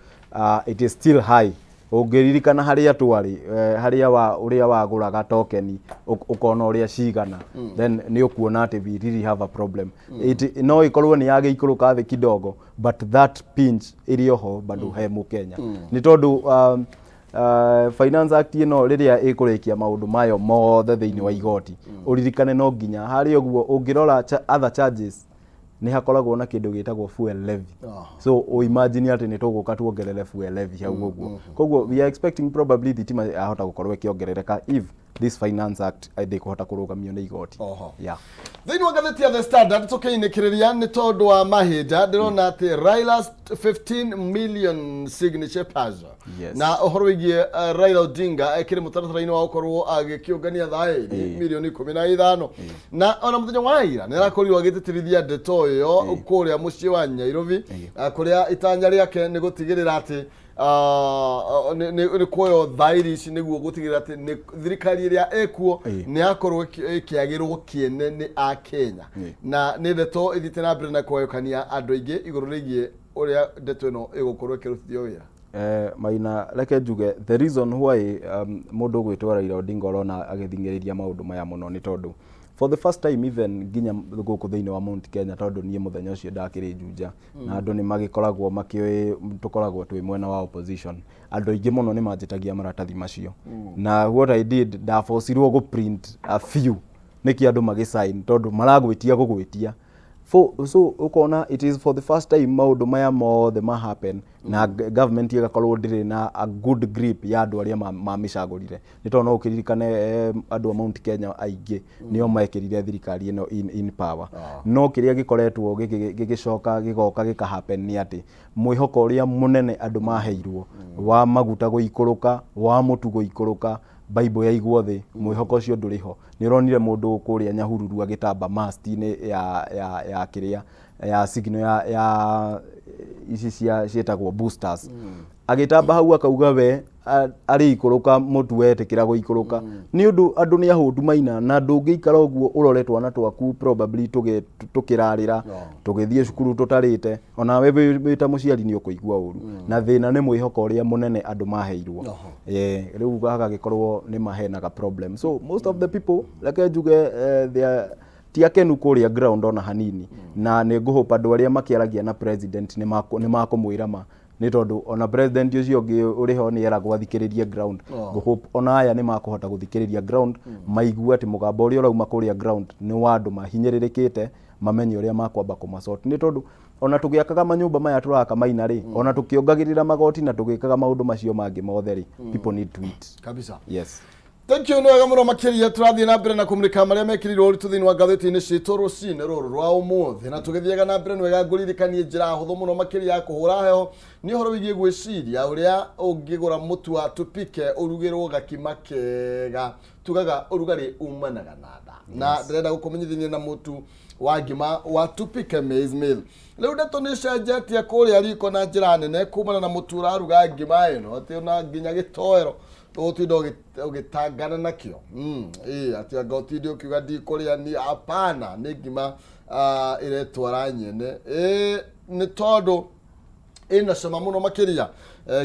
it is still high. Ũngĩririkana harĩa twarĩ, harĩa wa ũrĩa wagũraga token ũkona ũrĩa cigana, then nĩ ũkuona atĩ we really have a problem. No ĩkorwo nĩ yagĩikũrũka thĩ kidogo, but that pinch ĩrĩ oho bado he mũkenya, nĩ tondũ Finance Act ĩno rĩrĩa ĩkũrĩkia maũndũ mayo mothe thĩinĩ wa igoti, ũririkane no nginya harĩa ũguo ũngĩrora other charges nĩ hakoragwo na kĩndũ gĩtagwo fuel levy. So ũimagine atĩ nĩ tũgũka tuongerere fuel levy hau ũguo. Koguo we are expecting probably thitima yahota gũkorwo ĩkĩongerereka if this Finance Act ndĩkũhota kũrũgamio nĩ igoti. Yeah. Thĩinĩ wa ngathĩti ya The Standard, tũkĩinĩkĩrĩria nĩ tondũ wa mahinda, ndĩrona atĩ Raila's 15 million signature puzzle na ũhoro wĩgiĩ Raila Odinga ekĩrĩ mũtaratara-inĩ wa gũkorwo agĩkĩũngania thaĩri mirioni 15, na ona mũthenya wa ira nĩ arakorirwo agĩtĩtĩrithia ndeto ĩyo kũrĩa mũciĩ wa Nairobi, kũrĩa itanya rĩake nĩ gũtigĩrĩra atĩ nĩ kuoywo thaĩri ici nĩguo gũtigĩrĩra atĩ nĩ thirikari ĩrĩa ĩkuo nĩ yakorwo ĩkĩagĩrwo kĩene nĩ akenya. Na nĩ ndeto ĩthiĩte na mbere na kũgayũkania andũ aingĩ igũrũ rĩgiĩ ũrĩa ndeto ĩno ĩgũkorwo ĩkĩrutithio wĩra. Maina, reke njuge the reason why mũndũ ũgwĩtwo Raila Odinga ũrona agĩthing'ĩrĩria maũndũ maya mũno nĩ tondũ for the first time even nginya gũkũ thĩinĩ wa Mount Kenya, tondũ niĩ mũthenya ũcio ndakĩrĩ Juja na andũ nĩ magĩkoragwo makĩũĩ tũkoragwo twĩ mwena wa opposition, andũ aingĩ mũno nĩ manjĩtagia maratathi macio. Na what I did, ndabocirwo gũ print a few nĩkĩ andũ magĩsign, tondũ maragwĩtia gũgwĩtia. So ũkona it is for the first time maũndũ maya mothe ma happen na government ĩgakorwo ndĩrĩ na a good grip ya andũ arĩa mamĩcagũrire, nĩ tondũ no ũkĩririkane andũ a Mount Kenya aingĩ nĩo mekĩrire thirikari ĩno in power. No kĩrĩa gĩkoretwo gĩgĩcoka gĩgoka gĩka happen nĩ atĩ mwĩhoko ũrĩa mũnene andũ maheirwo wa maguta gũikũrũka, wa mũtu gũikũrũka, Bible yaigwo thĩ, mwĩhoko ũcio ndũrĩ ho. Nĩ ũronire mũndũ kũrĩa Nyahururu agĩtamba mast-inĩ ya kĩrĩa ya signal ya ici cia ciĩtagwo boosters, agĩtamba hau akauga we arĩ ikũrũka mũtu wetĩkĩra gũikũrũka, nĩ ũndũ andũ nĩ ahũtu maina, na ndũngĩikara ũguo ũrore twana twaku probably tũkĩrarĩra tũgĩthiĩ cukuru tũtarĩte. Onawe wĩ ta mũciari nĩ ũkũigua ũru, na thĩna nĩ mwĩhoko ũrĩa mũnene andũ maheirwo. Rĩu hagagĩkorwo nĩ mahenaga problem. So most of the people, reke njuge, they are ti akenu kũrĩa ground ona hanini, na nĩ ngũhope andũ arĩa makĩaragia na president nĩ makũmwĩra ma, nĩ tondũ ona president ũcio ũngĩ ũrĩ ho nĩ eragwo athikĩrĩrie ground. Ngũhope ona aya nĩ makũhota gũthikĩrĩria ground, maigue atĩ mũgambo ũrĩa ũrauma kũrĩa ground nĩ wa andũ mahinyĩrĩrĩkĩte, mamenye ũrĩa makwamba kũmasort, nĩ tondũ ona tũgĩakaga manyũmba maya tũraka maina rĩ, ona tũkĩongagĩrĩra magoti na tũgĩkaga maũndũ macio mangĩ mothe rĩ, people need to eat. Kabisa. Yes. Thank you, nĩ wega mũno makĩria. Tũrathiĩ na mbere na kũmũrĩka marĩa mekĩrirwo ũritũ thĩinĩ wa ngathĩti-inĩ citũ rũcinĩ rũrũ rwa ũmũthĩ. Na tũgĩthiaga na mbere, nĩ wega ngũririkanie njĩra hũthũ mũno makĩria ya kũhũra heho nĩ ũhoro wĩgiĩ gwĩciria ũrĩa ũngĩgũra mũtu wa tupike ũrugĩrwo gakima kega. Tugaga ũrugarĩ umanaga na nda, na ndĩrenda gũkũmenyithania na mũtu wa ngima wa Tupike maize meal. Rĩu ndeto nĩ cenjetie kũrĩa riko na njĩra nene kumana na mũtu ũraruga ngima ĩno, atĩ ona nginya gĩtoero ũgũtinda ũgĩtangana nakĩo. Ĩ atĩ anga ũtinde ũkiuga ndikũrĩa ni, hapana, nĩ ngima ĩretwara nyene, ĩ nĩ tondũ ĩna cama mũno makĩria,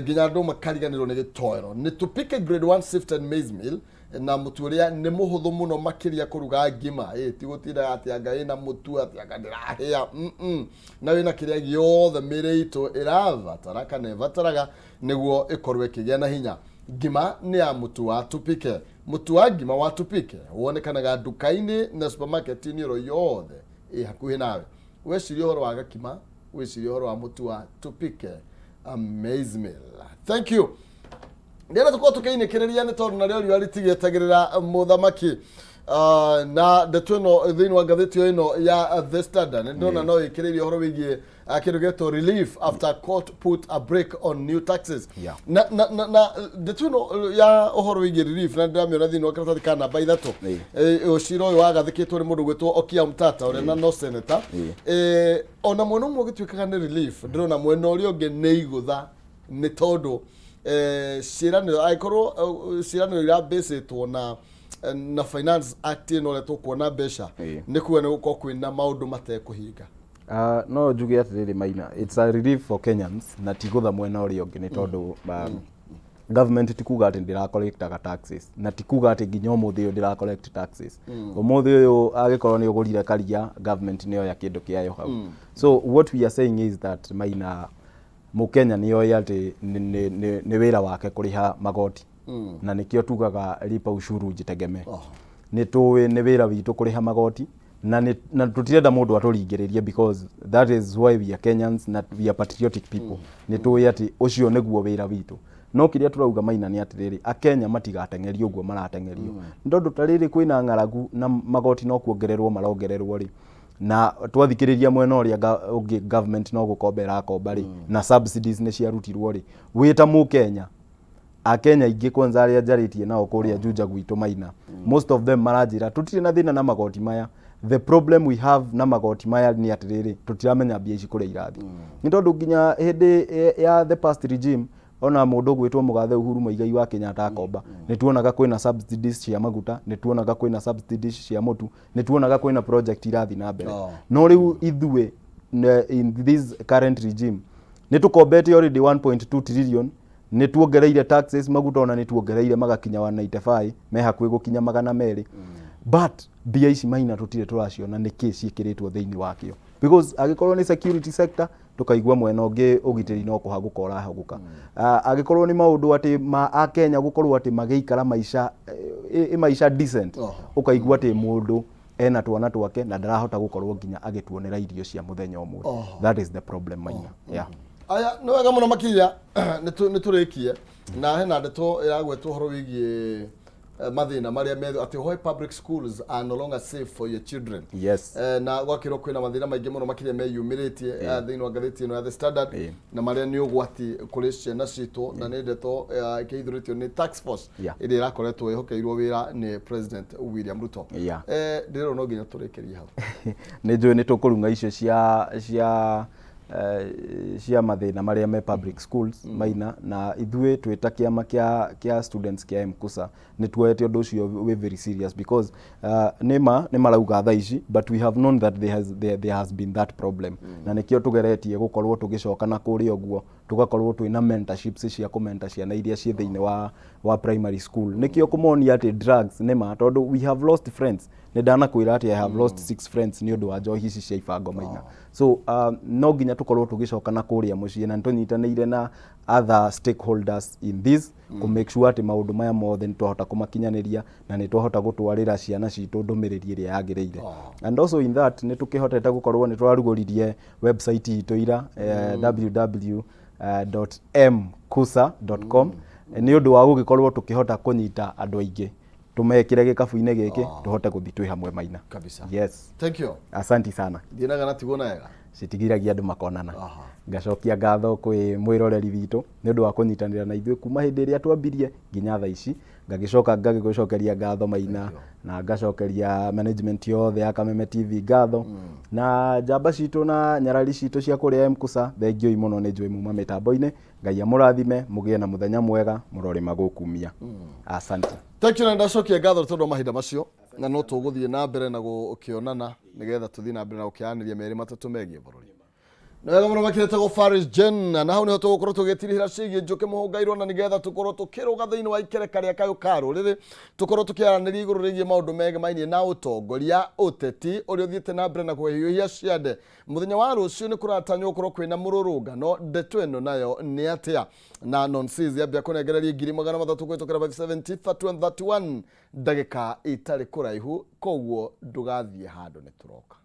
nginya andũ makariganĩrwo nĩ gĩtoero. Nĩ Tupike Grade 1 sifted maize meal, na mũtu ũrĩa nĩ mũhũthũ mũno makĩria kũruga ngima, ĩ ti gũtinda atĩ anga ĩna mũtu, atĩ anga ndĩrahĩa, Na wĩna kĩrĩa gĩothe mĩrĩ itũ ĩrabatara kana ĩbataraga nĩguo ĩkorwo ĩkĩgĩa na hinya. Ngima nĩ ya mũtu wa Tupike. Mũtu wa ngima wa Tupike wonekanaga nduka-inĩ na supermarket-inĩ oro yothe ĩ hakuhĩ nawe. Weciria ũhoro wa gakima, wĩcirie ũhoro wa mũtu wa Tupike maize meal. Thank you. Ndĩrenda tũkorwo tũkĩinĩkĩrĩria, nĩ tondũ narĩo riũa rĩtigĩetagĩrĩra mũthamaki. Na ndeto ĩno thĩinĩ wa ngathĩti ĩno ya The Standard, nĩ ndĩrona no ĩkĩrĩirie ũhoro wĩgiĩ kĩndũ gĩetwo relief after court put a break on new taxes. Na ndeto ĩno ya ũhoro wĩgiĩ relief, na ndĩramĩona thĩinĩ wa karatathi ka namba 3. Ũcira ũyũ wagathĩkĩtwo nĩ mũndũ gwĩtwo Okiya Omtatah, ũrĩa na no senator. Ona mwena ũmwe ũgĩtuĩkaga nĩ relief, ndĩrona mwena ũrĩa ũngĩ nĩ igũtha, nĩ tondũ ciĩranĩro, angĩkorwo ciĩranĩro irambĩcĩtwo na Finance Act ĩno ũrĩa tũkuona mbeca, nĩ kuga nĩ gũkorwo kwĩna maũndũ matekũhinga. No njuge atĩrĩrĩ maina, it's a relief for Kenyans, na ti gũtha mwena ũrĩa ũngĩ, nĩ tondũ government ti kuga atĩ ndĩra collectaga taxes, na ti kuga atĩ nginya ũmũthĩ ũyũ ndĩra collect taxes. Ũmũthĩ ũyũ angĩkorwo nĩ ũgũrire karia, government nĩ yoya kĩndũ kĩayo hau. So what we are saying is that maina, mũkenya nĩ oĩ atĩ nĩ wĩra wake kũrĩha magoti, na nĩkĩo tugaga lipa ushuru ujitegemee. Nĩ tũĩ nĩ wĩra witũ kũrĩha magoti, na tũtirenda mũndũ atũringĩrĩrie, because that is why we are Kenyans na we are patriotic people. Nĩ tũĩ atĩ ũcio nĩguo wĩra witũ, no kĩrĩa tũrauga maina nĩ atĩrĩrĩ, akenya matigateng'erio ũguo marateng'erio, nĩ tondũ ta rĩrĩ kwĩna ng'aragu na magoti no kuongererwo marongererwo rĩ, na twathikĩrĩria mwena ũrĩa ũngĩ, government no gũkomba ĩrakomba rĩ, na subsidies nĩ ciarutirwo rĩ. Wĩ ta mũkenya, akenya aingĩ kwanza arĩa njarĩtie nao kũrĩa Juja gwitũ maina, most of them maranjĩra tũtirĩ na thĩna na magoti maya. The problem we have na magoti maya nĩ atĩrĩrĩ, tũtiramenya mbia ici kũrĩa irathiĩ, nĩ tondũ nginya hĩndĩ ya the past regime, ona mũndũ ũgwĩtwo mũgathe Uhuru Muigai wa Kenyatta akomba, nĩ tuonaga kwĩna subsidies cia maguta, nĩ tuonaga kwĩna subsidies cia mũtu, nĩ tuonaga kwĩna project irathiĩ na mbere. No rĩu ithuĩ in this current regime nĩ tũkombete already 1.2 trillion, nĩ tuongereire taxes, maguta ona nĩ tuongereire magakinya 195, me hakuhĩ gũkinya 200, but mbia ici maina tũtirĩ tũraciona nĩ kĩ ciĩkĩrĩtwo thĩinĩ wakĩo, because angĩkorwo nĩ security sector, tũkaigua mwena ũngĩ ũgitĩri no kũhagũka ũrahagũka. Angĩkorwo nĩ maũndũ atĩ ma akenya gũkorwo atĩ magĩikara maica maica decent, ũkaigua atĩ mũndũ Ena twana twake na ndarahota gũkorwo nginya agĩtuonera irio cia mũthenya ũmwe. That is the problem, Maina, yeah. Aya, nĩ wega mũno makĩria. Nĩ tũrĩkie na hena ndeto ĩragwetwo ũhoro wĩgiĩ mathĩna marĩa metho atĩ why public schools are no longer safe for your children. Na gwakĩrwo kwĩna mathĩna maingĩ mũno makĩria meyumĩrĩtie thĩinĩ wa ngathĩti ĩno ya The Standard, na marĩa nĩ ũgwati kũrĩ ciana citũ, na nĩ ndeto ĩkĩhithũrĩtio nĩ task force ĩrĩa ĩrakoretwo ĩhokeirwo wĩra nĩ President William Ruto. Ndĩrona no nginya tũrĩkĩrie hau. Nĩ njũĩ nĩ tũkũrung'a icio cia mathĩna marĩa me public schools, Maina, na ithuĩ twĩ ta kĩama kĩa students kĩa MKUSA nĩ tuoete ũndũ ũcio wĩ very serious, because nĩma nĩ marauga thaa ici, but we have known that there has been that problem, na nĩkĩo tũgeretie gũkorwo tũgĩcoka na kũrĩa ũguo, tũgakorwo twĩna mentorships cia kũmenta ciana iria ciĩ thĩinĩ wa primary school, nĩkĩo kũmonia atĩ drugs nĩma, tondũ we have lost friends. Nĩ ndanakwĩra atĩ I have lost six friends nĩ ũndũ wa njohi ici cia ibango, Maina. So no nginya tũkorwo tũgĩcoka na kũrĩa mũciĩ, na nĩ tũnyitanĩire na other stakeholders in this kũ make sure atĩ maũndũ maya mothe nĩ twahota kũmakinyanĩria na nĩ twahota gũtwarĩra ciana citũ ndũmĩrĩri ĩrĩa yagĩrĩire. And also in that nĩ tũkĩhotete gũkorwo nĩ twarugũririe website itũ ira, www.mkusa.com, nĩ ũndũ wa gũgĩkorwo tũkĩhota kũnyita andũ aingĩ, tũmekĩre gĩkabu-inĩ gĩkĩ, tũhote gũthiĩ twĩ hamwe, Maina. Kabisa. Yes. Thank you. Asanti sana. Thiĩnaga na tigwo na wega. Citigiragia andũ makonana. Ngacokia ngatho kwĩ mwĩroreri witũ nĩ ũndũ wa kũnyitanĩra na ithuĩ kuma hĩndĩ ĩrĩa twambirie nginya thaa ici. Ngagĩcoka ngagĩgũcokeria ngatho, Maina, na ngacokeria management yothe ya Kameme TV ngatho, na njamba citũ na nyarari citũ cia kũrĩa MKUSA, thengiũi mũno. Nĩ njũĩ muma mĩtambo-inĩ. Ngai amũrathime, mũgĩe na mũthenya mwega, mũrorĩma gũkumia. Asante. Thank you, na ndacokia ngatho tondũ wa mahinda macio, na no tũgũthiĩ na mbere na gũkĩonana nĩgetha tũthiĩ na mbere na gũkĩaranĩria merĩ matatũ megiĩ bũrũri. Nĩ wega mũno makĩretagwo Faris Jen, na hau nĩho tũgũkorwo tũgĩtirihĩra ciĩgiĩ Njũkĩ Mũhũngairwo, na nĩgetha tũkorwo tũkĩrũga thĩinĩ wa ikereka rĩa kayũ ka rũrĩrĩ, tũkorwo tũkĩaranĩria igũrũ rĩgiĩ maũndũ megemainie na ũtongoria, ũteti ũrĩa ũthiĩte na mbere na kũhiũhia ciande. Mũthenya wa rũciũ nĩ kũratanywo gũkorwo kwĩna mũrũrũngano. Ndeto ĩno nayo nĩ atĩa? Na nonsis yambia kũnengereria 300,000 kũhĩtũkĩra 570 31 31, ndagĩka itarĩ kũraihu, koguo ndũgathiĩ handũ, nĩ tũroka.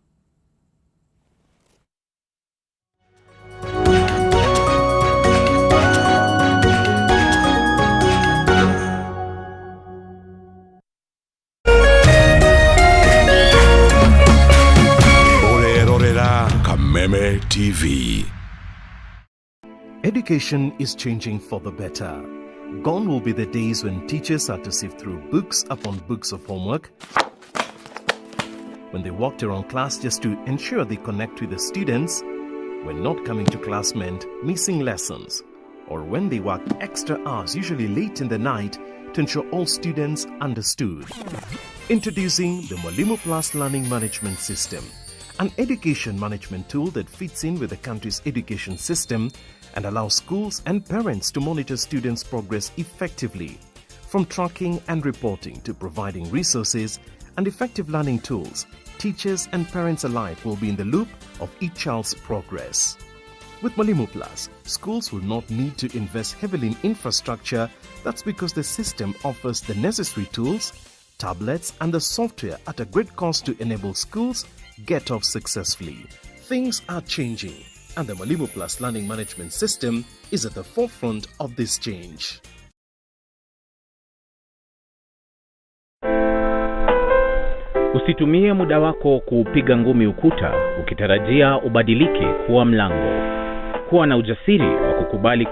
Ũrerorera Kameme TV. Education is changing for the better. Gone will be the days when teachers had to sift through books upon books of homework, when they walked around class just to ensure they connect with the students, when not coming to class meant missing lessons, or when they worked extra hours, usually late in the night, to ensure all students understood. Introducing the Mwalimu Plus Learning Management System, an education management tool that fits in with the country's education system and allows schools and parents to monitor students' progress effectively. From tracking and reporting to providing resources and effective learning tools, teachers and parents alike will be in the loop of each child's progress. With Mwalimu Plus, schools will not need to invest heavily in infrastructure. That's because the system offers the necessary tools, tablets, and the software at a great cost to enable schools get off successfully. Things are changing, and the Mwalimu Plus Learning Management System is at the forefront of this change. Usitumie muda wako kuupiga ngumi ukuta ukitarajia ubadilike kuwa mlango. Kuwa na ujasiri wa kukubali.